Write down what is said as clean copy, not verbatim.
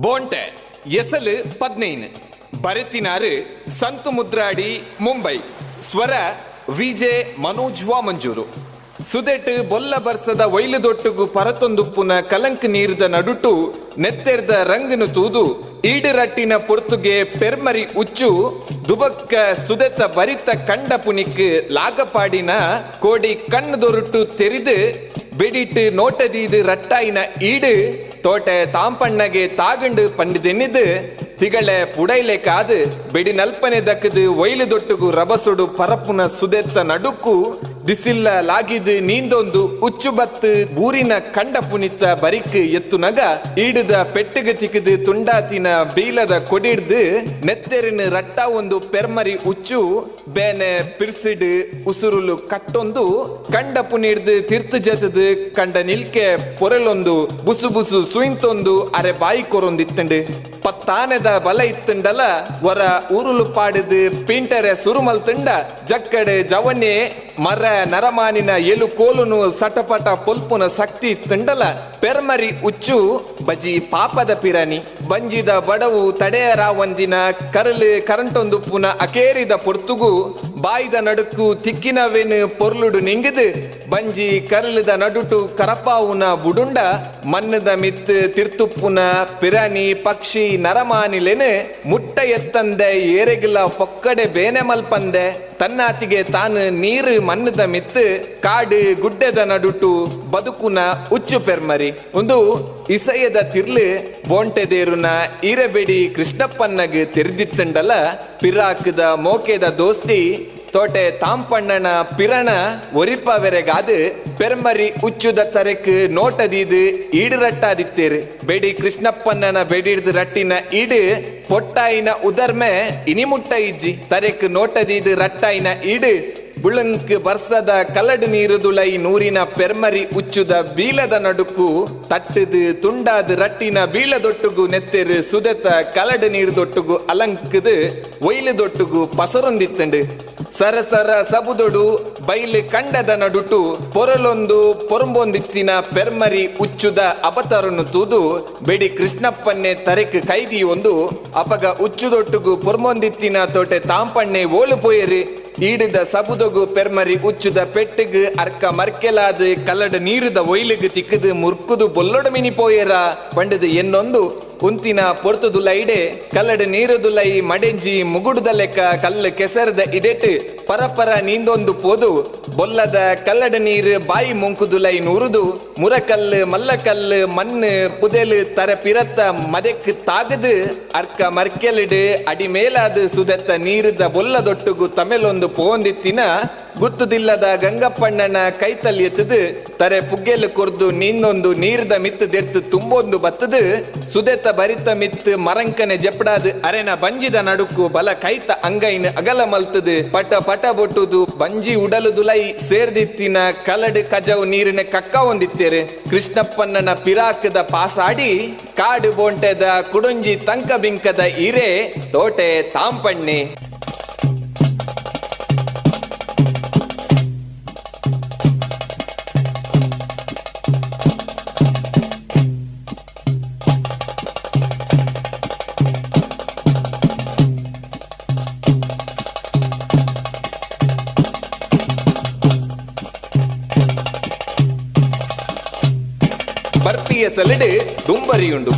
ಬೋಂಟೆ ಎಸಲು 15 ಬರೆತಿನಾರು ಸಂತು ಮುದ್ರಾಡಿ ಮುಂಬೈ ಸ್ವರ ವಿಜೆ ಮನೋಜ್ ವಾಮಂಜೂರು. ಸುದೆಟ್ ಬೊಲ್ಲ ಬರ್ಸದ ಒಯ್ಲುದೊಟ್ಟುಗು ಪರತೊಂದುಪ್ಪುನ ಕಲಂಕ್ ನೀರ್ದ ನಡುಟು ನೆತ್ತೆರ್ದ ರಂಗನು ತೂದು ಈಡುರಟ್ಟಿನ ಪೊರ್ತುಗೆ ಪೆರ್ಮರಿ ಉಚ್ಚು ದುಬಕ್ಕ ಸುದೆತ ಬರಿತ ಕಂಡ ಪುನಿಕ್ ಲಾಗಪಾಡಿನ ಕೋಡಿ ಕಣ್ಣು ದೊರುಟು ತೆರಿದು ಬೆಡಿಟ್ಟು ನೋಟದೀದು ರಟ್ಟಾಯಿನ ಈಡು ತೋಟೆ ತಾಂಪಣ್ಣಗೆ ತಾಗಂಡು ಪಂಡಿದೆನ್ನಿದು ತಿಗಳೆ ಪುಡೈಲೆ ಕಾದು ಬೆಡಿ ನಲ್ಪನೆ ದಕ್ಕದು ಒಯ್ಲು ದೊಟ್ಟುಗು ರಬಸುಡು ಪರಪುನ ಸುದೆತ್ತ ನಡುಕು ದಿಸಿಲ್ಲ ಲಾಗಿದು ನೀಂದೊಂದು ಉಚ್ಚು ಬತ್ತು ಬೂರಿನ ಕಂಡ ಪುನಿತ ಬರಿಕ್ ಎತ್ತುನಗ ಈಡುದ ಪೆಟ್ಟಿಗೆ ತಿಕ್ಕದು ತುಂಡಾತಿನ ಬೀಲದ ಕೊಡಿಡ್ದು ನೆತ್ತೆರಿನ ರಟ್ಟ ಒಂದು ಪೆರ್ಮರಿ ಉಚ್ಚು ಬೇನೆ ಪಿರ್ಸಿಡು ಉಸುರುಲು ಕಟ್ಟೊಂದು ಕಂಡ ಪುನಿಡ್ದು ತಿರ್ತು ಜತದು ಕಂಡ ನಿಲ್ಕೆ ಪೊರೆಲೊಂದು ಬುಸು ಬುಸು ಸುಯಿಂತೊಂದು ಅರೆ ಬಾಯಿ ಕೊರೊಂದಿತ್ತಂಡು. ಪತ್ತಾನೆದ ಬಲ ಇತ್ತಂಡಲ ವರ ಉರುಲು ಪಾಡಿದು ಪಿಂಟರೆ ಸುರುಮಲ್ ತುಂಡ ಜಕ್ಕಡೆ ಜವನೆ ಮರ ನರಮಾನಿನ ಎಲು ಕೋಲುನು ಸಟಪಟ ಪೊಲ್ಪುನ ಶಕ್ತಿ ಇತ್ತಂಡಲ ಪೆರ್ಮರಿ ಉಚ್ಚು ಬಜಿ ಪಾಪದ ಪಿರಾಣಿ. ಬಂಜಿದ ಬಡವು ತಡೆಯರ ಒಂದಿನ ಕರಲು ಕರಂಟೊಂದುಪ್ಪುನ ಅಕೇರಿದ ಪೊರ್ತುಗು ಬಾಯಿದ ನಡುಕು ತಿಕ್ಕಿನವೇನು ಪೊರ್ಲುಡು ನಿಂಗಿದು ಬಂಜಿ ಕರಲದ ನಡುಟು ಕರಪಾವುನ ಬುಡುಂಡ ಮನ್ನದ ಮಿತ್ತು ತಿರ್ತುಪ್ಪುನ ಪಿರಾಣಿ ಪಕ್ಷಿ ನರಮಾನಿಲೆನು ಮುಟ್ಟ ಎತ್ತಂದೆ ಏರೆಗಿಲ್ಲ ಪೊಕ್ಕಡೆ ಬೇನೆ ಮಲ್ಪಂದೆ ತನ್ನಾತಿಗೆ ತಾನು ನೀರು ಮಣ್ಣದ ಮಿತ್ತು ಕಾಡು ಗುಡ್ಡೆದ ನಡುಟು ಬದುಕುನ ಉಚ್ಚು ಪೆರ್ಮರಿ. ಒಂದು ಇಸಯದ ತಿರ್ಲು ಬೋಂಟೆದೇರುನ ಈರಬೆಡಿ ಕೃಷ್ಣಪ್ಪನ್ನಗ್ ತೆರೆದಿತ್ತಂಡಲ ಪಿರಾಕದ ಮೋಕೆದ ದೋಸ್ತಿ ತೋಟೆ ತಾಂಪಣ್ಣನ ಪಿರಣ ಒರಿಪವೆರೆಗಾದು ಪೆರ್ಮರಿ ಉಚ್ಚುದ ತರೆಕ್ ನೋಟದೀದು ಈಡು ರಟ್ಟಾದಿತ್ತೇರು. ಬೆಡಿ ಕೃಷ್ಣಪ್ಪಣ್ಣನ ಬೆಡಿಡ್ದು ರಟ್ಟಿನ ಈಡು ಪೊಟ್ಟಾಯಿನ ಉದರ್ಮೆ ಇನಿಮುಟ್ಟ ಇಜ್ಜಿ. ತರೆಕ್ ನೋಟದೀದು ರಟ್ಟಾಯಿನ ಈಡು ಬುಳಂಕ್ ಬರ್ಸದ ಕಲಡು ನೀರುದುಳೈ ನೂರಿನ ಪೆರ್ಮರಿ ಉಚ್ಚುದ ಬೀಲದ ನಡುಕು ತಟ್ಟದು ತುಂಡಾದ ರಟ್ಟಿನ ಬೀಳದೊಟ್ಟುಗು ನೆತ್ತೆರು ಸುದೆತ ಕಲಡು ನೀರುದೊಟ್ಟುಗು ಅಲಂಕದು ಒಯ್ಲುದೊಟ್ಟುಗು ಪಸರೊಂದಿತ್ತಂಡು. ಸರಸರ ಸಬುದೊಡು ಬೈಲು ಕಂಡದ ನಡುಟು ಪೊರಲೊಂದು ಪೊರಂಬೊಂದಿತ್ತಿನ ಪೆರ್ಮರಿ ಉಚ್ಚುದ ಅಬತರನ್ನು ತೂದು ಬೆಡಿ ಕೃಷ್ಣಪ್ಪನ್ನೆ ತರೆಕ್ ಕೈದಿ ಒಂದು ಅಪಗ ಉಚ್ಚುದೊಟ್ಟುಗು ಪೊರ್ಮೊಂದಿತ್ತಿನ ತೋಟೆ ತಾಂಪಣ್ಣೆ ಓಲು ಪೋಯರು. ಈಡಿದ ಸಬುದೊಗು ಪೆರ್ಮರಿ ಉಚ್ಚುದ ಪೆಟ್ಟಿಗ್ ಅರ್ಕ ಮರ್ಕೆಲಾದ ಕಲ್ಲಡ ನೀರುದ ಒಯ್ಲಿಗ್ ತಿಕ್ಕದು ಮುರ್ಕುದು ಬೊಲ್ಲೊಡ ಮಿನಿ ಪೋಯರ ಬಂಡದು ಎನ್ನೊಂದು ಉಂತಿನ ಪೊರ್ತುದುಲೈಡೆ ಕಲ್ಲಡ ನೀರುದುಲೈ ಮಡೆಂಜಿ ಮುಗುಡುದ ಲೆಕ್ಕ ಕಲ್ಲು ಕೆಸರದ ಇಡೆಟ್ ಪರಪರ ನೀಂದೊಂದು ಪೋದು ಬೊಲ್ಲದ ಕಲ್ಲಡ ನೀರು ಬಾಯಿ ಮುಂಕುದುಲೈ ನೂರುದು ಮುರಕಲ್ಲು ಮಲ್ಲಕಲ್ಲು ಮಣ್ಣು ಪುದೆಲು ತರ ಪಿರತ್ತ ಮದೆಕ್ ತಾಗದು ಅರ್ಕ ಮರ್ಕೆಲಿಡು ಅಡಿ ಮೇಲಾದ ಸುದೆತ್ತ ನೀರುದ ಬೊಲ್ಲದೊಟ್ಟುಗು ತಮೆಲೊಂದು ಪೋಂದಿತ್ತಿನ ಗುತ್ತುದಿಲ್ಲದ ಗಂಗಪ್ಪಣ್ಣನ ಕೈತಲ್ ಎತ್ತದು ತರೆ ಪುಗ್ಗೆಲು ಕೊರ್ದು ನೀಂದೊಂದು ನೀರ್ದ ಮಿತ್ತು ದೆರ್ತು ತುಂಬೊಂದು ಬತ್ತದು ಸುದೆತ್ತ ಬರಿತ ಮಿತ್ತು ಮರಂಕನೆ ಜಪಡಾದು ಅರೆನ ಬಂಜಿದ ನಡುಕು ಬಲ ಕೈತ ಅಂಗೈನ ಅಗಲ ಮಲ್ತದು ಪಟ ಪಟ ಬೊಟ್ಟುದು ಬಂಜಿ ಉಡಲು ದುಲೈ ಸೇರ್ದಿತ್ತಿನ ಕಲಡು ಕಜವು ನೀರಿನ ಕಕ್ಕ ಹೊಂದಿತ್ತೇರು. ಕೃಷ್ಣಪ್ಪಣ್ಣನ ಪಿರಾಕದ ಪಾಸಾಡಿ ಕಾಡು ಬೋಂಟೆದ ಕುಡುಂಜಿ ತಂಕ ಬಿಂಕದ ಈರೆ ತೋಟೆ ತಾಂಪಣ್ಣೆ. ಬರ್ಪಿಯ ಸಲಡು ದುಂಬರಿಯುಂಡು.